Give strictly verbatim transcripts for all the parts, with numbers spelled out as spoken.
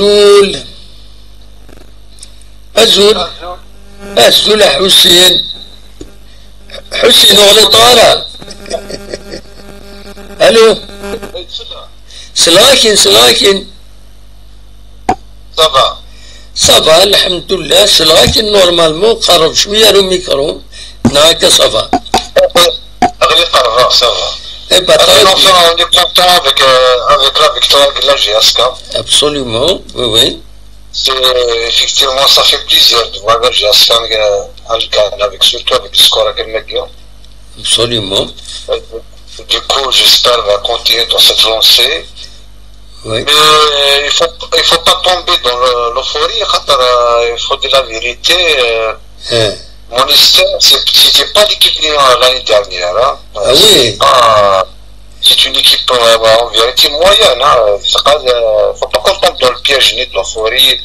Azul. Azul. Azul a Ḥusin. Ḥusin ur ɣliṭ ara. Alo. Selɣakin, selɣakin. Ça va. Ça va, lḥemdullah, selɣakin normalement, qerreb cwiya ar umikru, neɣ akka ça va. Ɣliṭ ara, ça va. Eh ben, très bien. Enfin, on est content avec, euh, avec la victoire de la J S K. Absolument, oui, oui. C'est, effectivement, ça fait plaisir de voir la J S K, euh, en Ligue un, avec, surtout avec le score à Guingamp. Absolument. Euh, du coup, j'espère va continuer dans cette lancée. Oui. Mais, euh, il faut, il faut pas tomber dans le- l'euphorie, خاطر, euh, il faut dire la vérité. Euh, Monastir, c'est- c'était pas l'équipe de l'année dernière, hein. Ah oui. C'est pas- c'est une équipe, euh, en vérité moyenne, hein. C'est pas, euh, faut pas qu'on tombe dans le piège ni de l'euphorie.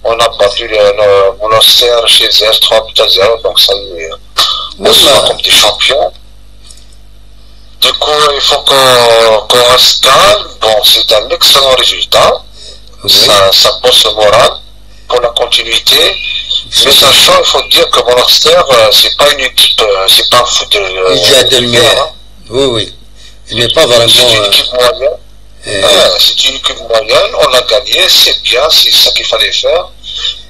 On a battu le, le Monastir chez eux trois buts à zéro, donc ça y est, on se voit comme des champions. Du coup, il faut qu'on qu'on reste calme. Bon, c'est un excellent résultat. Oui. Ça, ça pousse le moral pour la continuité. Mais sachant, il faut dire que Monastir, euh, c'est pas une équipe, euh, c'est pas un foot de, euh, de guerre, hein. Oui, oui. Il n'est pas vraiment. C'est une équipe moyenne. Euh, c'est une équipe moyenne, on a gagné, c'est bien, c'est ça qu'il fallait faire.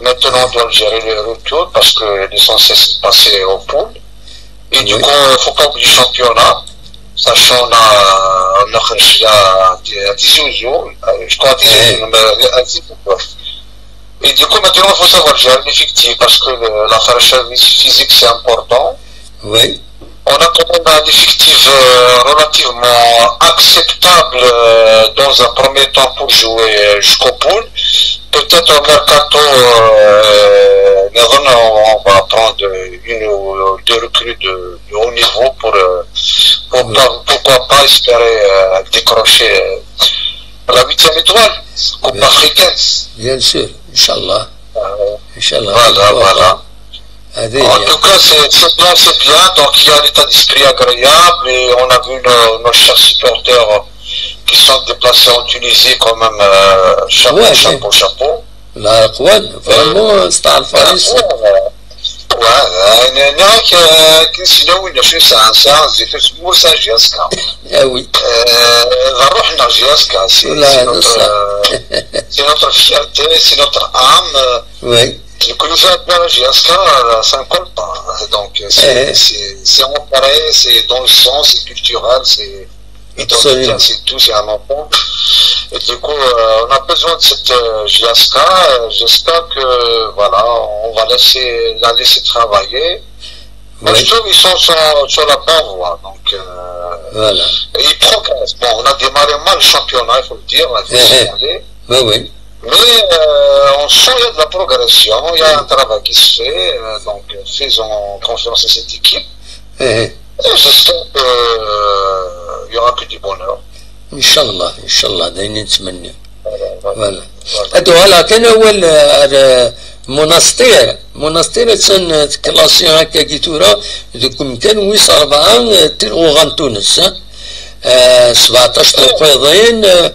Maintenant, on doit gérer le retour parce que l'essentiel, c'est de passer au pool. Et du coup, il faut pas oublier le championnat, sachant on a, on a réussi à, à Tizi Ouzou, euh, je crois à Tizi Ouzou, mais à Tizi Ouzou. Et du coup, maintenant, il faut savoir gérer l'effectif parce que le- la fraîcheur physique, c'est important. Oui. On a quand même un effectif, euh, relativement acceptable, euh, dans un premier temps pour jouer, euh, jusqu'au pool. Peut-être au mercato, euh, on, on va prendre une ou deux recrues de, de haut niveau pour, euh, pour pas- pourquoi pas espérer, euh, décrocher, euh, la huitième étoile, Coupe africaine. Bien sûr, Inch'Allah. Inch'Allah. Voilà, voilà. En tout cas, c'est c'est bien, c'est bien. Donc, il y a un état d'esprit agréable et on a vu nos, nos chers supporters qui sont déplacés en Tunisie quand même. Euh, chapeau, chapeau, chapeau. Là, vraiment, c'est un Ouais, ouais, ouais, كنسينا وين شو ساعة ساعة زيت سمور ساعة جاسكا. Ah oui. Euh, la roue جاسكا, c'est c'est notre, euh, c'est notre fierté, c'est notre âme. Oui. Nous connaissons la J S K, ça ne colle pas. Donc, c'est c'est- c'est ancré, c'est dans le sang, c'est culturel, c'est identitaire, c'est tout, c'est un ensemble. Et du coup, euh, on a besoin de cette euh, J S K. Euh, J'espère que, voilà, on va laisser, la laisser travailler. Moi, je trouve qu'ils sont sur, sur la bonne voie. Donc, euh, et ils progressent. Bon, on a démarré mal le championnat, il faut le dire, il faut le signaler. Oui, oui. Mais euh, on sent qu'il y a de la progression, il y a un travail qui se fait, euh, donc euh, faisons confiance à cette équipe. Et j'espère que, euh, il y aura que du bonheur. Inch'Allah, Inch'Allah, d ayen i nettmenni. Voilà. Ad uɣaleɣ kan awal, eh, ar, eh, Monastir. Monastir attan, eh, tklasi akka-agi tura deg umkan wis rebɛa, eh, tilɣuɣa n Tunes, eh. Eh, sebɛeṭac tuqiḍin, eh,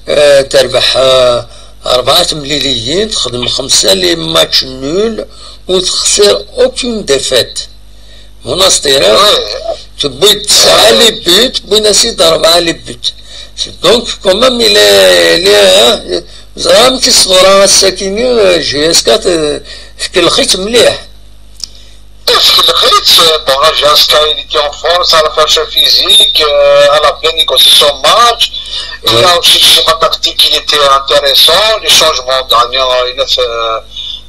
eh, terbeḥ, eh, rebɛa temliliyin, texdem xemsa les matchs nuls, ur texsir aucune défaite. Monastir, eh, tewwi-d tesɛa les buts, wwin-as-id rebɛa les buts. Donc, quand même, il est, il est, eh, ẓra amek i s-teḍra ass-akini, eh, J S K te- tkellex-itt mliḥ. Tkellex-itt, euh, bon, la J S K, il était en force, à la fraîcheur physique, euh, à la bien négociation match. Il a aussi le schéma tactique, il était intéressant, les changements gagnants, il a fait, euh,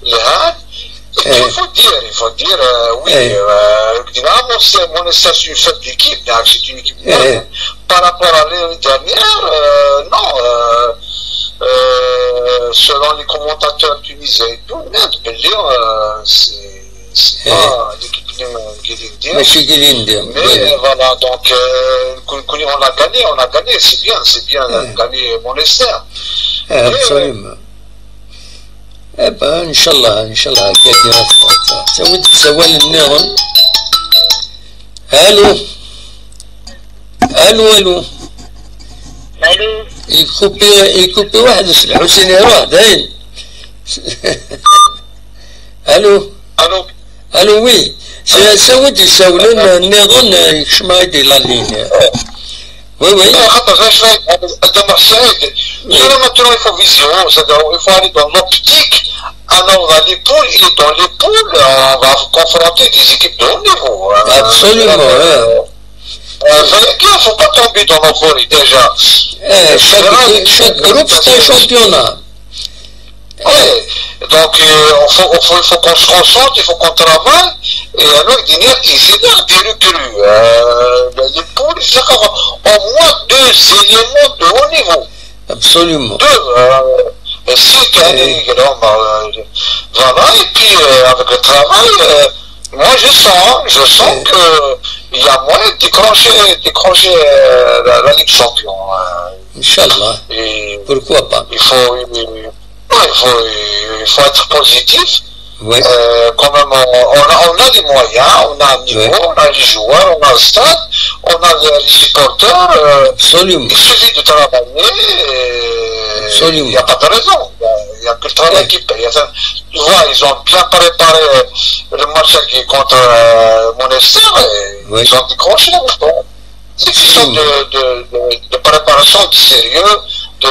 le hand. Et puis, il faut dire, il faut dire, euh, oui, euh, évidemment, c'est, Monastir, c'est une faible équipe, hein, c'est une équipe moyenne. Par rapport à l'année dernière, euh, non, euh, euh, selon les commentateurs tunisiens et tout, merde, je veux dire, euh, c'est c'est pas l'équipe de Guilindé. Mais c'est Guilindé, mais oui. Voilà, donc, euh, que- que- on a gagné, on a gagné, c'est bien, c'est bien, on a gagné Monastir. Eh, absolument. Eh ben, Inch'Allah, Inch'Allah, gagner en France. Ça veut dire, ça va le néant. Allô. Allô, allô. Allô. يكوبي يكوبي واحد الحسين يروح داين. Allô? Allô? Allô, oui. C'est ça, oui, d-isawlen nniḍen, euh, yekcem-aɣ-d di la ligne. Oui, oui. Xaṭer, d acu ay d-, d-, d-, d-, d-, d-, maintenant, il faut vision, c'est-à-dire, il faut aller dans l'optique. Alors, on a les poules, et dans les poules, euh, on va confronter des équipes de haut niveau, hein. Absolument, euh, hein. Euh, fallait bien, faut pas tomber dans l'euphorie, déjà. Eh, chaque, chaque groupe, c'est un championnat. Ouais. Donc, euh, on faut, on faut, il faut qu'on se concentre, il faut qu'on travaille, et alors, il y a des, des recrues. Euh, les poules, c'est au moins deux éléments de haut niveau. Absolument. Deux, euh, et si t'as des grands, bah, euh, voilà, et puis, euh, avec le travail, euh, moi, je sens, hein, je sens que il y a moyen de décrocher, décrocher, euh, la, la Ligue des Champions, hein. Inch'Allah. Et pourquoi pas? Il faut, il, il faut, il faut être positif. Ouais. Euh, quand même, on, on a, on a les moyens, on a un niveau, ouais, on a les joueurs, on a le stade, on a les, les supporters. Euh, absolument. Il suffit de travailler. Et absolument. Il n'y a pas de raison. Il n'y a, il y a que le travail, ouais, qui paye. Enfin, tu vois, ils ont bien préparé, euh, le match qui est contre, euh, Monastir, et, ouais, ils ont décroché. Bon. C'est une question, hmm, de, de, de, de préparation, de sérieux, de,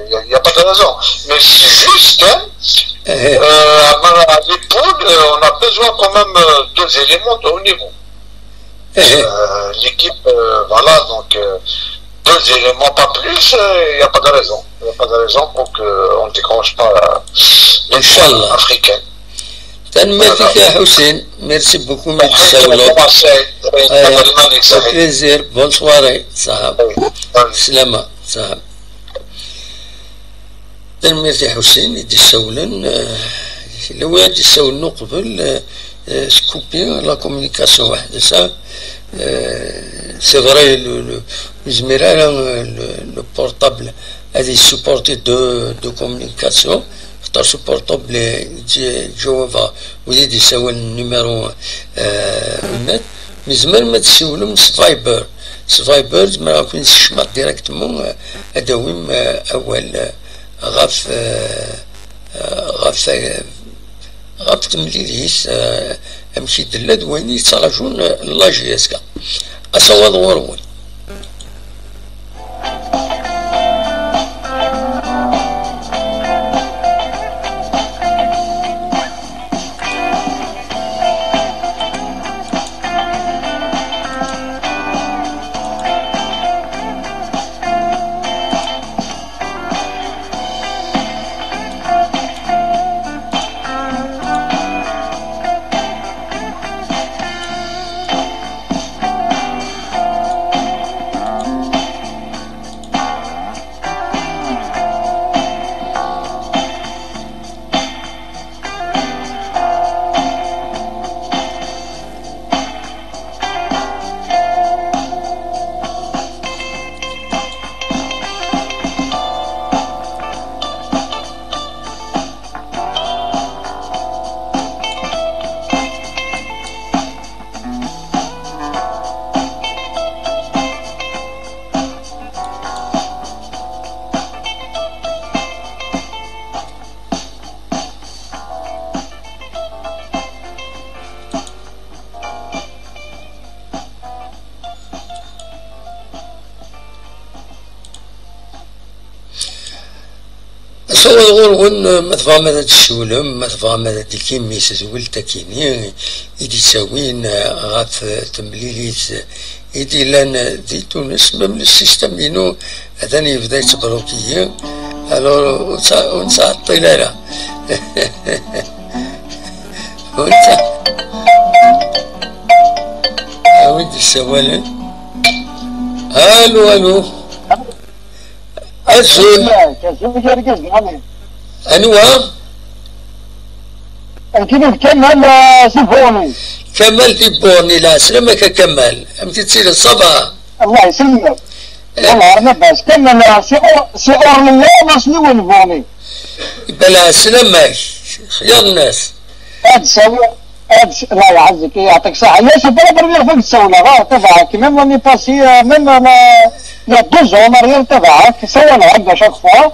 il n'y a, y a pas de raison. Mais c'est juste, hein, eh, euh, à, à l'épaule, euh, on a besoin quand même, euh, deux éléments de haut niveau. Eh. Euh, l'équipe, euh, voilà, donc, euh, deux éléments, pas plus, euh, il n'y a pas de raison. Il n'y a pas de raison pour qu'on ne décroche pas, euh, les points africains. Inch'Allah. Tanemmirt-ik, voilà, a Ḥusin. Merci beaucoup, mi d-tsawleḍ. Merci. Aya, au plaisir. Bonne soirée. Saha. Slama. Saha. Tanemmirt i Ḥusin i d-issawlen, euh, yella win i d-issawlen uqbel, euh, euh, tkupi la communication weḥd-s, ah, euh, c'est vrai, le, le, ur nezmir ara, euh, le, le portable ad yessupporti deux, deux communications, xaṭer s uportable yettjawab ɣer wid i d-issawalen numéro, euh, net. Mais tzemrem ad tessiwlem s Viber. S Viber, zemreɣ ad ken-sekcmeɣ directement, euh, ad d-tawim, euh, awal, euh, ɣef, euh, euh, ɣef, euh, ɣef temlilit, euh, amek i d-tella d wayen i yettraǧun, euh, la J S K. Asawaḍ ɣur-wen. Asawaḍ ɣur-wen, ma tebɣam ad d-tessiwlem, ma tebɣam ad d-tikim s tezwilt akini i d-ittawin ɣef temlilit i d-illan di Tunes, même le système-inu atan yebda yettbloki-yi. Alors, ur ttɛ-, ur nettɛeṭṭil ara. Ur nettɛ-, a wi d-yessawalen. Allô, allô. Azul. Azul, argaz, nniɣ. Anwa? Nekk d Kamal, eh, si Borni. Kamal di Borni, lɛeslama-k a Kamal. Amek i tettiliḍ, ça va? Allah yesselmek. Eh. Wallah, lɛeslama-k. Kamal, eh, si Or-, si Orniya, neɣ s Niwen Borni. Iba lɛeslama-k, xyar nnas. Ad sawi, ad s-, Allah يعزك، يعطيك الصحة. Yes, c'est pas la première fois que je suis là, تبعك. Même l'année passée, euh, même, euh, il y a deux ans en arrière, تبعك. Ça va, à chaque fois.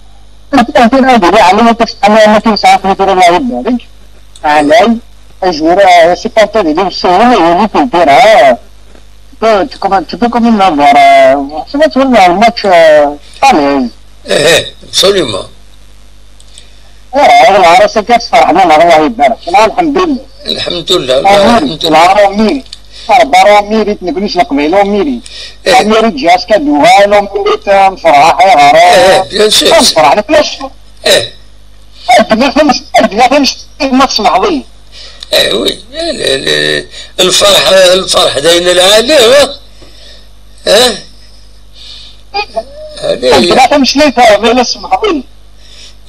Anta anta ara d-yini ɛni ma tesɛa ma tesɛa twitter, Allah ibarek. Ɛlay, ajura supporter di limsewwen yuli twitter, ha. Tu peux comme tu peux comme une avoir, c'est pas le match, à l'aise. Eh, absolument. Ur ɛriɣ lɛar-as akka sferḥen-aneɣ, Allah ibarek. Neɣ lḥemdullah. Lḥemdullah, lḥemdulillah. Lɛar umiri. Rebbar umiri-t, nekni s leqbayel umiri. Umiri ǧǧiɣ-as kaduɣal, umiri-t, nferḥ, ayɣer? Eh, bien sûr. Nferḥ, nekni s... Eh. Ddnat am ddnat am ma tesmeḥḍ-iyi. Eh oui, lferḥ, lferḥ d ayen lɛali, ha? Eh? Ddnat am cclayt, ma la tesmeḥḍ-iyi.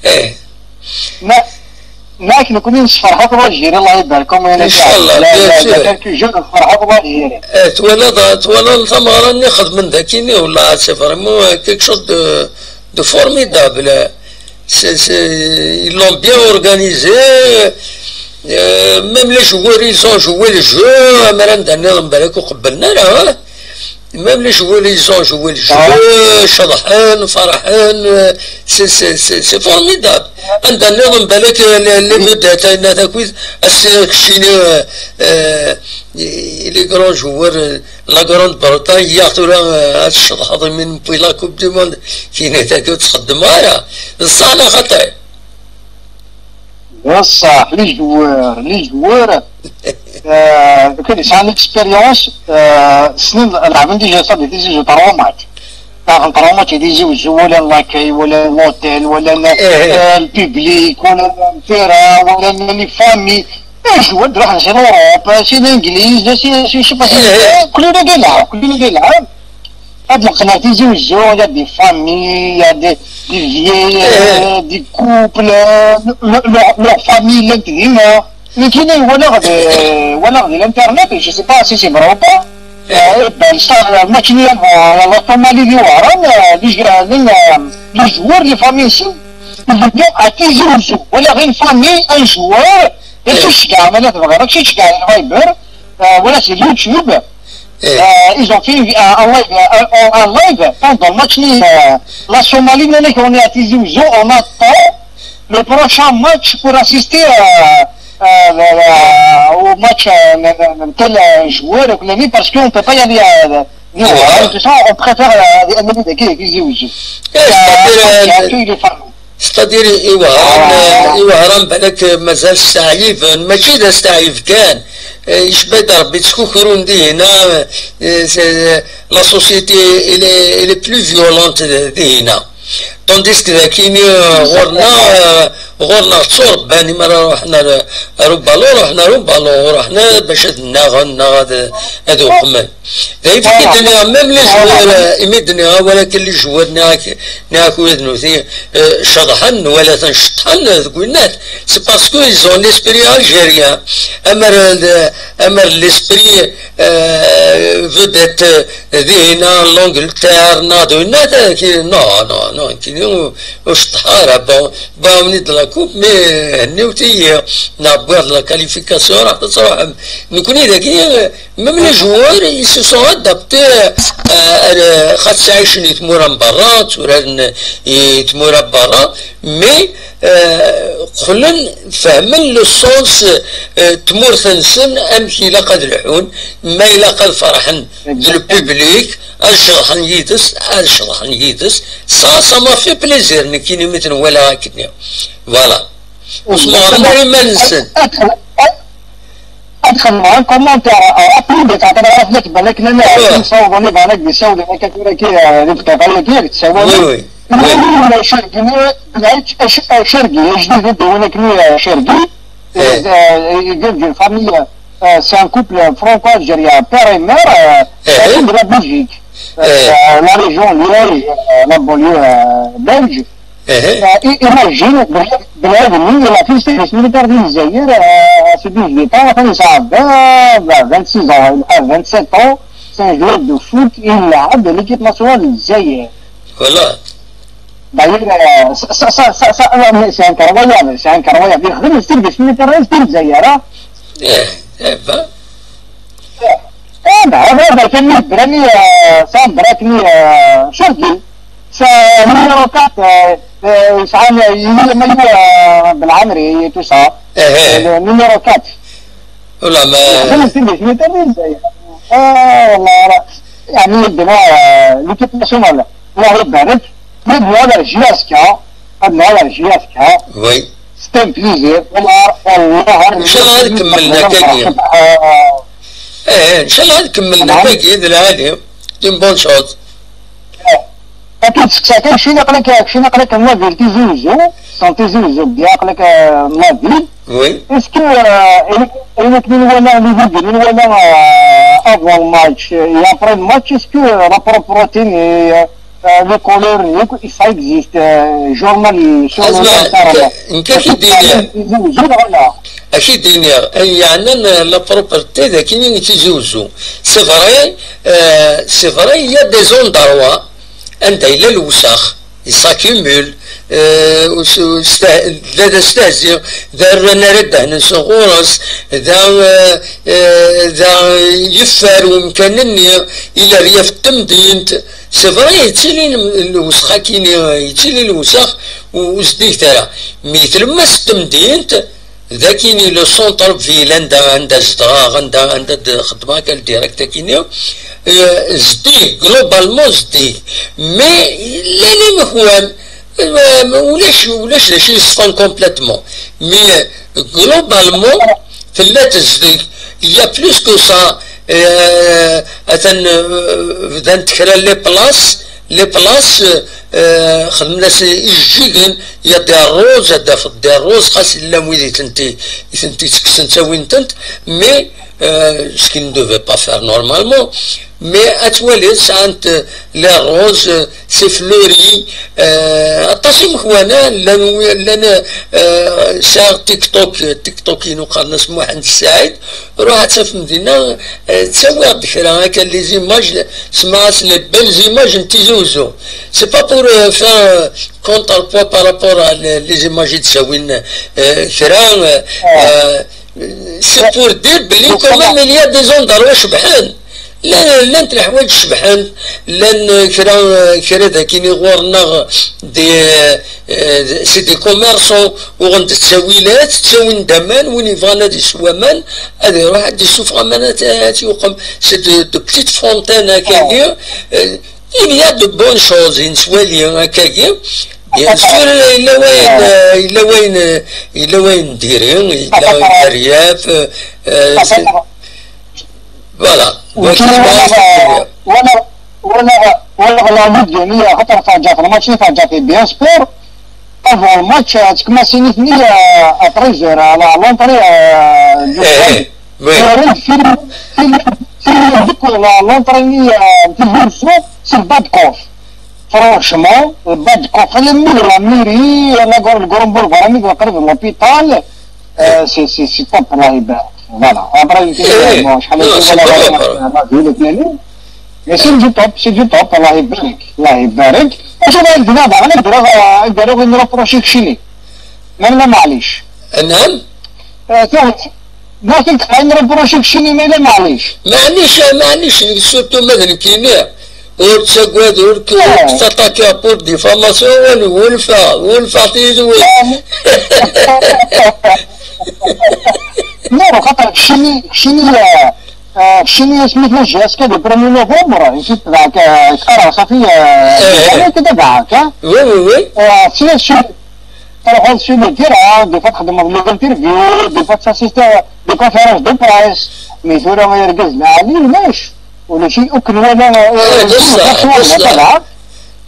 Eh. Ma, ma akken nekni nesferḥ akk l'Algérie, Allah ibarek, comme... Inchallah, bien sûr. Quelques jours nesferḥ akk l'Algérie. Eh, twalaḍ, twalaḍ tameɣra-nni xedmen dagi-nni, wallah, c'est vraiment quelque chose de, de formidable. C'est, c'est, ils l'ont bien organisé. Euh, même les joueurs, ils ont joué le jeu. Amar anda nniḍen balak ur qebblen ara, hein. Même les joueurs, ils ont joué le jeu. Ceḍḥen, ferḥen. C'est, c'est, c'est, c'est formidable. Anda nniḍen balak les vedettes, ayen takit, ass-a keččini, euh, euh, les grands joueurs, euh, la Grande-Bretagne, ya tura, euh, ad tceḍḥeḍ imi newwi la Coupe du Monde, kini tagi ur txeddem ara. D ṣṣeḥ neɣ xaṭi? Bessah, les joueurs, les joueurs, euh, que les, c'est une expérience, euh, ssnen, lɛeben déjà ça des, des trois matchs. Daɣen trois matchs d Tizi Wezzu, walan l'accueil, walan l'hôtel, walan, euh, le public, walan le terrain, walan les familles. Les joueurs d ruḥen si l'Europe, si l'Église, si, si, je sais pas si, كل يلعب, كل يلعب. Ad leqqen ar Tizi Wezzu, il y a des familles, il y a des, des vieilles, euh, des couples, euh, le- le- leur famille llant dinna. Nekkini walaɣ di, walaɣ di l'internet, je sais pas si c'est vrai ou pas. Euh, ben, ça, le match-nni, euh, la Somalie d Iwehran, euh, les, euh, les, euh, les joueurs, les familles ici, ils viennent à Tizi Wezzu. Walaɣ une famille, un joueur, et c'est ccga, ma la tebɣiḍ, c'est ccga, Viber, euh, voilà, c'est YouTube. Euh, ils ont fait une- un, un live, un, un- un live pendant le match. Euh, la Somalie, nous, on est à Tizi Wezzu, on attend le prochain match pour assister euh, euh, euh, au match euh, de- de- de tel euh, joueur, parce qu'on ne peut pas y aller. Euh, nous, euh, tout ça, on préfère euh, aller à Tizi Wezzu. Euh, c'est-à-dire, euh, qui accueille les fans. C'est-à-dire, Iwehran, euh, Iwehran, balak, euh, mazal steɛyiben, mačči d asteɛyib kan. Euh, yecba-d Rebbi ttkukrun dihina, euh, c'est- la société, elle est, elle est plus violente dihina. Tandis que dagini, euh, ɣur-neɣ, euh, ɣur-neɣ tturebban, imi ara ruḥen ar, ar ubalu, ruḥen ar ubalu, ruḥen bac ad nnaɣen, neɣ ad, ad uqmen. D ayen i d-nniɣ, même les joueurs, euh, imi d-nniɣ awal akken les joueurs, nniɣ-ak, nniɣ-ak ula d nutni, euh, ceḍḥen, wala ten-ceṭṭḥen, euh, deg winnat. C'est parce qu'ils ont l'esprit algérien. Amer, euh, amer l'esprit, euh, vedette, euh, dihina, l'Angleterre, neɣ d winnat, euh, qui, non, non, non, qui, ur, ur ceṭṭḥeɣ ara. Bon, bon, on est de la coupe, mais, euh, henni-wet-iyi, neɣ wwiɣ-d la qualification, raḥet ad truḥem. Nekkni dagi, euh, même les joueurs, ils se sont adaptés, euh, à, à, xas ttɛicen i tmura n berra, tturaren i tmura n berra, mais, euh, qqlen, fehmen le sens, euh, tmurt-nsen, amek ilaq ad lḥun, ma ilaq ad ferḥen d le public, ad ceḍḥen yid-s, ad ceḍḥen yid-s. Ça, ça m'a fait plaisir, nekkini mi ten-walaɣ akkenni. Voilà. Ur smeɣren ara iman-nsen. Ad xedmeɣ un commentaire rapide, xaṭer ɣef la tban akken ad nɛeddi nessaweḍ, nniḍen ad d-yessawel akka tura-ki, euh, di dqiqa-agi ad d-tsawalem. Oui, oui. Cergi, ajdid i d-wwin akken, euh, Cergi. Euh, il vient d'une famille, euh, c'est un couple franco-algérien, père et mère, euh, de la Belgique. Euh, la région Liège, euh, la banlieue, euh, belge. Euh, i- imagine, bnadem, il a fait service militaire du Zaïre, euh, à ses dix-huit ans, enfin, ça a vingt, vingt-six ans, il a vingt-sept ans, c'est un joueur de foot, il a de l'équipe nationale du Zaïre. Voilà. D'ailleurs, euh, ça, ça, ça, ça, ça, euh, mais c'est incroyable, c'est incroyable. Il a fait service militaire du Zaïre, hein. Eh, eh ben. Eh ben, هذا كان براني، آه، سام براكني، آه، شرقي. C'est numéro quatre, euh, euh, يسعى يجي لما يجي، آه، بالعمري tout ça. Le numéro quatre. ولا ما يخدم في البيت، ما يدير زي. آه، والله راه، يعني، يدينا، آه، l'équipe nationale. الله يبارك. Mais voilà, jusqu'à, voilà, jusqu'à. Oui. C'est un plaisir. والله، والله، إن شاء الله نكمل هكاكي. آه، إيه، إن شاء الله نكمل هكاكي، هذا العالم. Une bonne chose. Akken tseqsa kan, kcin aql-ak, kcin aql-ak la ville Tizi Wezzu, sans Tizi Wezzu, bdi aql-ak, euh, la ville. Oui. Est-ce que, euh, ayen akken i nwala les vidéos, i nwala, euh, avant le match et après le match, est-ce que, euh, la propreté et, euh, euh, les couleurs, ça existe, euh, journal, sur le Asma, terrain? Nekk ad k-id-iniɣ. Tizi Wezzu, neɣ ala? Ad k-id-iniɣ, ayen yeɛnan, euh, la propreté, d akken i Tizi Wezzu. C'est vrai, euh, c'est vrai, il y a des endroits anda yella lewsex, yessakimul, euh, us- us- da, da stehzi, da rran ara ddehn-nsen ɣur-s, da, euh, euh, da yeffer umkan-nni, i leryaf n temdint. C'est vrai, yettili lewsex akini, yettili lewsex u- ur zeddiget ara. Mi tlemmast temdint, d akini le centre ville, anda, anda zedɣeɣ, anda, anda d-xeddmeɣ akka le direct akini, euh, zeddig, globalement zeddig. Mais llan imekwan, euh, ulac, ulac d acu yeṣfan complètement. Mais, euh, Globalement, tella tezdeg. Il y a plus que ça. Euh, atan, euh, bdant kra les places, les places, euh, xedmen-as ijeǧǧigen, il y a des roses, ad d-tafeḍ des roses, xas llan wid i tent-i-, i tent-ittekksen ttawin-tent, mais, euh, ce qu'ils ne devaient pas faire normalement. Mais ad twaliḍ sɛant, euh, les roses, euh, c'est fleuri, euh, aṭas imekwana llan, llan, euh, sɛiɣ TikTok, TikTok-inu qqaren-as Muḥend Saɛid, ruḥ ad tafem dinna, euh, ttawiɣ-d kra akka les images, semmaɣ-as les belles images n Tizi Uzzu. C'est pas pour, euh, faire, euh, contrepoids par rapport à les, les images i d-ttawin, euh, kra, euh, euh, c'est pour dire belli quand même il y a des endroits cebḥen. Llan, llant leḥwayeǧ cebḥen, llan, euh, kra, euh, kra dagini ɣur-neɣ des, euh, c'est des commerçants, uɣen-d ttawilat, ttawin-d aman, win yebɣan ad isew aman, ad iruḥ ad d-isuffeɣ aman ad, ad t-yuqem. C'est de, de petites fontaines akkagi, euh, il y a de bonnes choses i nettwali akkagi. Bien sûr, yella wayen, euh, yella wayen, euh, yella wayen n diri, yella wayen n rryaf, euh, euh, c'est, voilà. Donc, il y a وانا وانا وانا غلامي الدنيا خاطر ترجع في الماتش ترجع في بيان سبور. افون الماتش تكماسيني ثني ابريزور على لونتري. ايه، ايه، وي. في في في في لونتري نتاع السوق سي الباد كوف. فرانشمون الباد كوف خلي ميرا ميري انا قرب القرنبور برامي قريب لوبيتال. سي سي سي توب الله يبارك. فوالا ابري ايه، شحال من الاثنين. Mais c'est du top, c'est du top, الله يبارك، الله يبارك. وشوف عندنا بعض الدرا يقدروا ينروبروشي كشيني. مالا معليش. نعم. آه، ثاني. ما كنت ينروبروشي كشيني مالا معليش. معليش، معليش، surtout ما ذنكيني. ورتساقواد ورك تاتاكي ابور ديفاماسيون ولفا ولفا تيزوي. نو خاطر كشيني كشيني آه، شنو سميتو جي اس كي دو بروميي نوفمبر، نسيت ذاك، آه، كتر صافي، آه، إيه، إيه. كده ذاك، آه. وي، وي، وي. آه، سي، سي، تروحوا سي لو تيران، دي فوا تخدم لي زانترفيو، دي فوا تاسيست دي كونفيرونس دو بريس، مي ثورة ما يرقز، ما عليه، ليش؟ ولا شيء، أكل ولا، آه، إيه، بصح، بصح.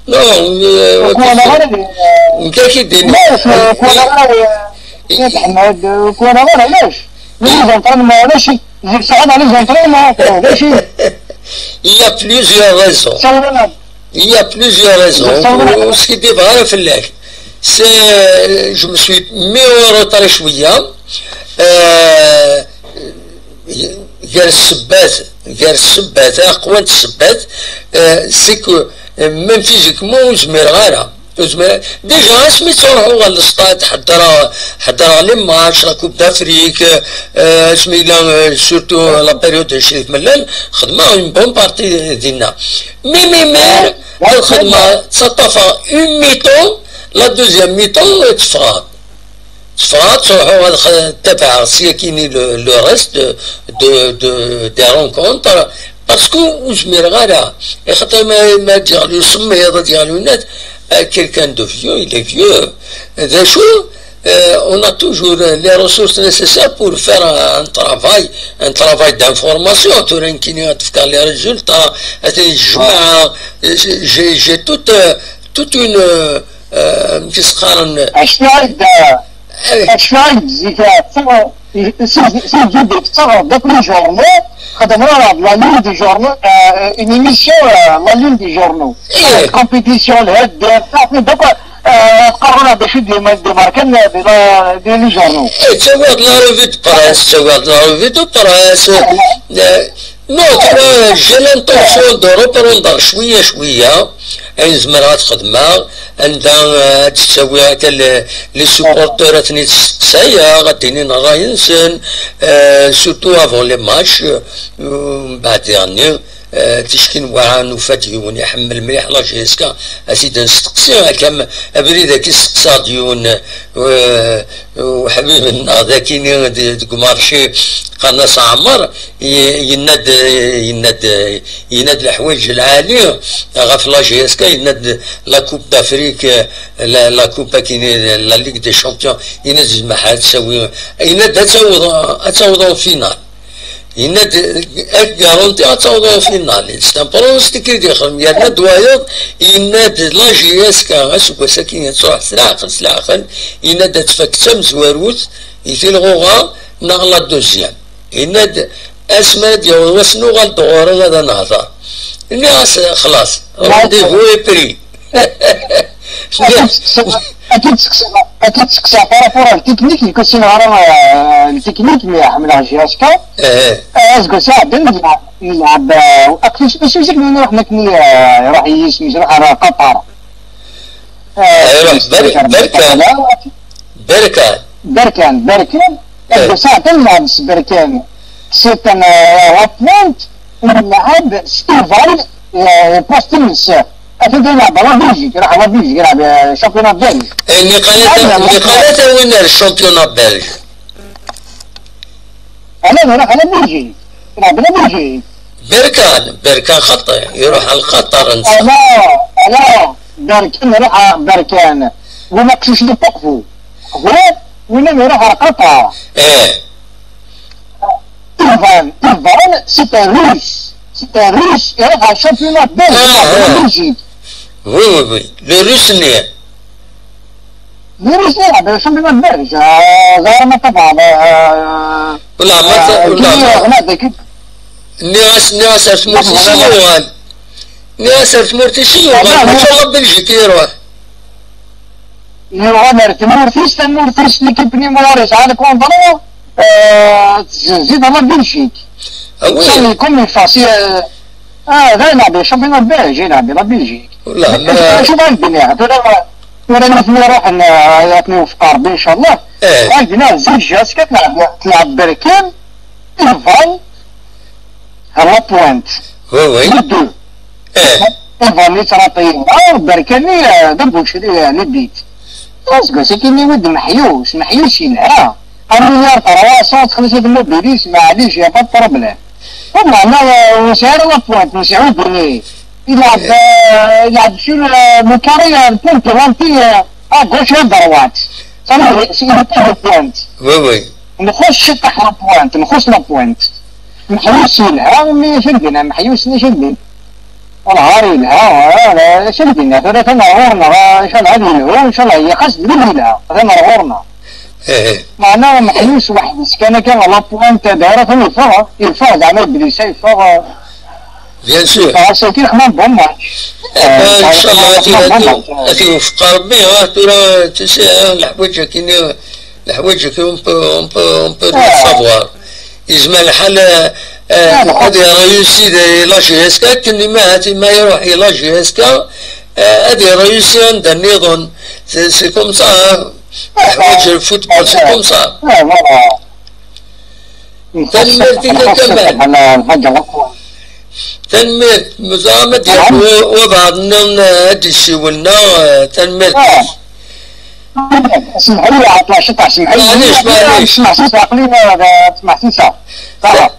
نو، آه، وكوانا غير، آه، نكاكي ديني. لا، كوانا غير، آه، يا محمد، كوانا غير، علاش؟ لي زونترينمون، علاش؟ يزيد ساعات على لي زونترينمون، علاش؟ Il y a plusieurs raisons. سولنا. Il y a plusieurs raisons. سولنا. وسكي دي بغا فلاك. سي، جو مي سوي مي او روتار شوية. آه، غير السبات، غير السبات، اقوى السبات، آه، سي كو، آه، ميم فيزيكمون وزمير غارة. وزمير، ديجا اسمي تروحوا على السطاد، حضر، حضر لي ماتش، لا كوب دافريك، آه، اسمي لا، آه، سورتو لا بيريود شريف ملال، خدمة اون بون بارتي دينا. مي، مي، مير، الخدمة تسطفى اون ميتون، لا دوزيام ميتون تفرغ. تفرغ، تروحوا هذا خ-، تبع سياكيني لو، لو ريست دو، دو، دو، دي رونكونتر، باسكو وزمير غالا، خاطر ما، ما تجعلوا سمي هذا تجعلوا الناس، آه، كيلكان دو فيو، إلي فيو، ذا شو، آه، اون ا توجور لي ريسورس نيسيسير بور فير ان ترافاي، ان ترافاي دانفورماسيون، تورا يمكن تفكر لي ريزولتا، هذه الجماعة، جي، جي توت، توت اون، آه، كيسقارن. اشنو هكذا؟ اشنو هكذا؟ سي جديد تصغر داك لي جورنو، خدمنا راه لا لين دي جورنو، اون ايميسيون، لا لين دي جورنو. كومبيتيسيون لهاد، صافي دوك، آه، تقررنا باش يدي ما يدي ماركان دي لا، دي لي جورنو. اي تسويض لا روفي دو بريس، تسويض لا روفي دو بريس. نو، ترى جي لانتونسيون دو روبروندر شوية شوية. اين زمرها تخدمها، عندها، آه، تساوي هكا ل-، لي سوبورتور ثاني تستسايا، غاديين راي نسن، آه، سورتو افون لي ماتش، آه، من بعد يعني، Eh, ticki n waɛa nufa-d yiwen iḥemmel mliḥ la J S K, a t-id-nesteqsi, akka m-, abrid-agi steqsaɣ-d yiwen, eh, uḥbib-nneɣ dagi-ni d-, deg umarci, qqaren-as Ɛmer, y-, yenna-d, yenna-d, yenna-d leḥwayeǧ lɛali ɣef la J S K, yenna-d la Coupe d'Afrique, la, la Coupe akini, la Ligue des Champions, yenna-d zemreɣ ad tawi, yenna-d ad taweḍ, ad taweḍ en finale. Yenna-d, ad k-garantiɣ ad tawḍeḍ ɣer final. C'est un pronostic i d-yexdem, yerna-d wayeḍ, yenna-d la J S K aseggas-agi ad truḥ s leɛqel, s leɛqel, yenna-d ad tfak d tamezwarut i tilɣuɣa neɣ la deuxième. Yenna-d, asmi ara d-yaweḍ wass nuɣal-d ɣur-i ad nehḍer. Nniɣ-as, xlaṣ, rendez-vous est pris. Akken tseqsa, akken tseqsa, akken tseqsa par rapport à la technique, nekk ur ssineɣ ara, euh, la technique, mais ḥemmleɣ J S K. Eh. Euh, aseggas iɛeddan, nlɛeb, nlɛeb, euh, aqcic, mačči zik nruḥ nekni, euh, iruḥ yisem-is, iruḥ ar Qatar. Euh, iruḥ Ber-, Berkan. Berkan. Berkan, Berkan. Eh. Aseggas iɛeddan nlɛeb s Berkan. C'est un, euh, la pointe, nlɛeb s Ivan, euh, poste-ines. Atan da yelɛeb la Belgique, iruḥ la Belgique, yelɛeb, euh, championnat belge. Eh, niqal ad, niqal ad awin ar championnat belge. Ala, iruḥ la Belgique, yelɛeb la Belgique. Berkan, Berkan xaṭi, iruḥ ar Qatar netta. Ala, ala, Berkan, iruḥ ar Berkan. Win aqcic n Uqfu. Hu, win iruḥ ar Qatar. Eh. Ivan, Ivan, c'est un russe. C'est un russe. Il a un championnat belge, ah, la Belgique. Oui, oui, oui. Le russe n'est. Le russe n'est pas championnat belge. Euh, زعما ما تبع، euh, ولا ما ت-، euh, ولا كي ما. هنا ذاك. Nniɣ-as, nniɣ-as ar tmurt-is i yuɣal. Nniɣ-as ar tmurt-is i yuɣal. Mačči la Belgique i iruḥ. Yuɣal ar tmurt-is, tamurt-is, l'équipe numéro yesɛa le contrat, euh, tezzi-, tezzi-d la Belgique. Ah oui. Ça, comme il faut, si, euh, ah, da yelɛeb championnat belge, yelɛeb la Belgique. Acu ara k-d-iniɣ? Tura, tura nutni ruḥen, euh, ad ten-iwefeq Rebbi, inchallah. Eh. Ad k-d-iniɣ, zik J S K telɛeb, telɛeb Berkan, Ivan, à la pointe. Oui, oui. Les deux. Eh. Ivan yettṛaṭi yelha, Berkani, euh, d abucri, euh, les buts. Aseggas-agi-nni wi d-meḥyus, meḥyus yelha. Un milliard trois cents, txelleṣ-it Mobilis, maɛlic, y a pas de problème. Meɛna, euh, ur nesɛi ara la pointe, Mesɛud-nni. Yelɛeb, eh, euh, yelɛeb sur, euh, le carré, euh, pointe, euh, à gauche et à droite. Ça, c'est une pointe. Oui, oui. Nxuṣ ciṭṭaḥ la pointe, nxuṣ la pointe. Meḥyus yelha, mi acu ara k-d-iniɣ, meḥyus-nni acu ara k-d-iniɣ. Lɛar yelha, ah, acu ara k-d-iniɣ, tura atan ar ɣur-neɣ, ah, inchallah ad yelhu, inchallah yexas d wid yelha, atan ar ɣur-neɣ. Eh, eh. Meɛna meḥyus weḥd-s kan akka, la pointe, ad ara atan yeffeɣ, yeffeɣ, zeɛma Iblisa yeffeɣ, ah, bien sûr. Yeffeɣ ass-agi, xemma n bon match. Eh ben, eh, inchallah, xemma n bon match. Ad iwefeq Rebbi, ah, tura, tu sais, ah, leḥwayeǧ akkin, leḥwayeǧ akkin, on peut, on peut, on peut le savoir. Yezmer lḥal, eh, eh, ad iṛeyusi di la J S K, akken ma, ma iruḥ i la J S K, eh, ad iṛeyusi anda nniḍen. C'est, c'est comme ça, hein. Leḥwayeǧ n football, c'est comme ça. Tanemmirt-ik a Kamal. Tanemmirt, meẓra ma d-yerr wa-, wabɛaḍ-nniḍen, eh, ad d-isiwel neɣ, eh, tanemmirt. Semḥ-iyi, ɛeṭṭleɣ ciṭṭaḥ, semḥ-iyi. Maɛlic, maɛlic. Smeḥsis, aql-i, eh, smeḥsiseɣ.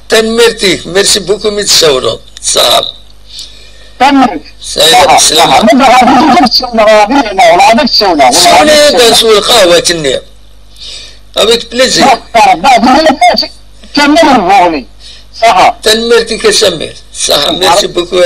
Tanemmirt-ik, merci beaucoup mi d-tsawleḍ. Ṣaḥ. Tanemmirt. Salam, salam. Ma d-, ɣer Bgayet ad k-ssawleɣ, ɣer Bgayet, neɣ, neɣ ad k-ssawleɣ. Ssawel-iyi-d s lqahwa-k-nni. Avec plaisir. Tanemmirt-ik a Samir. Ṣaḥa. Merci beaucoup.